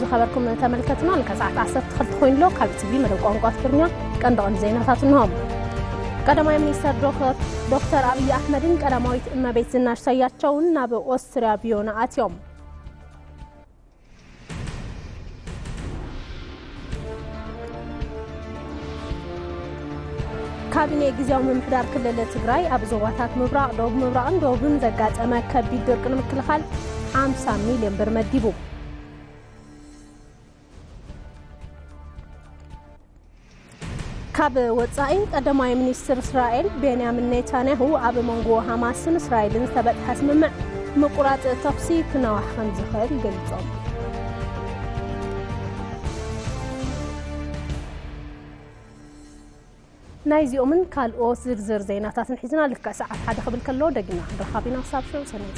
ኸበርኩም ተመልከትና ልከ ሰዓት ዓሰርተ ክልተ ኮይኑ ኣሎ። ካብ ኢቲቪ መደብ ቋንቋ ትግርኛ ቀንዲ ቀንዲ ዜናታት እንሆም። ቀዳማይ ሚኒስተር ዶክተር ኣብይ ኣሕመድን ቀዳማዊት እመቤት ዝናሽ ታያቸውን ናብ ኦስትሪያ ቪዮና ኣትዮም። ካቢኔ ግዝያዊ ምምሕዳር ክልል ትግራይ ኣብ ዞባታት ምብራቕ፣ ደቡብ ምብራቕን ደቡብን ዘጋጠመ ከቢድ ድርቂ ንምክልኻል ሓምሳ ሚልዮን ብር መዲቡ። ካብ ወጻኢ፣ ቀዳማይ ሚኒስትር እስራኤል ቤንያሚን ኔታንያሁ ኣብ መንጎ ሃማስን እስራኤልን ዝተበጽሐ ስምምዕ ምቁራጽ ተኹሲ ክነዋሕ ከም ዝኽእል ገሊጾም። ናይዚኦምን ካልኦት ዝርዝር ዜናታትን ሒዝና ልክዕ ሰዓት ሓደ ክብል ከሎ ደጊምና ክንረኻብ ኢና። ክሳብ ሽዑ ሰናይ